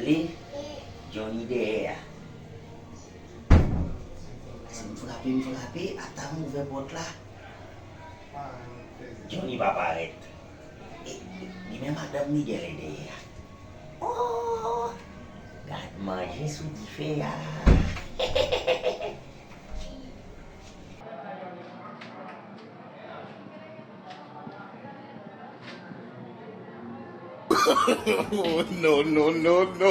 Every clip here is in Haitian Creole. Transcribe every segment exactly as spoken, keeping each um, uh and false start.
E Johnny dèyè a. Si m frape, m frape, ata m ouvè pòt la. Johnny pa parèt. E, li men madanm li genlè dèyè a. Oh! Gad manje sou dife a. Oh, no, no, no, no.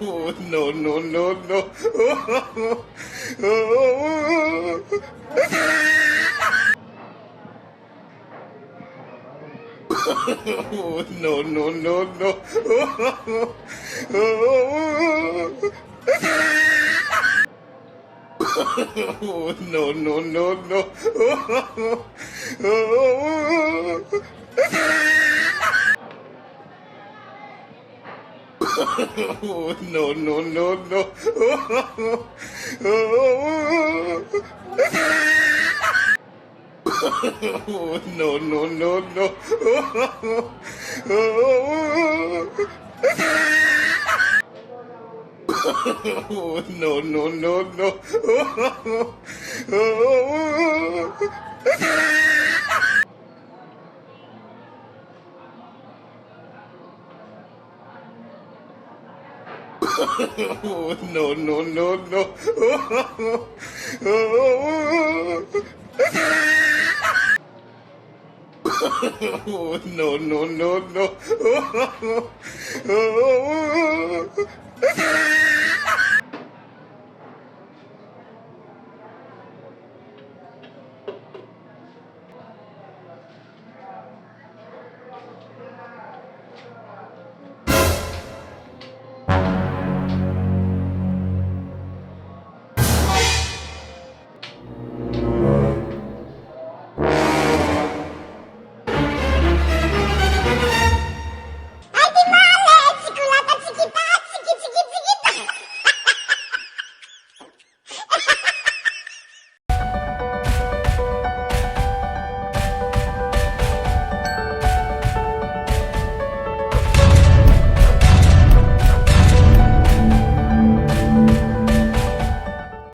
Oh, no, no, no, no. Oh, no, no, no, no. Oh, no, no, no, no. Oh, no, no, no, no. Oh, no, no, no, no. Oh, no, no, no, no. Oh, no, no, no, no. Oh, no, no, no, no.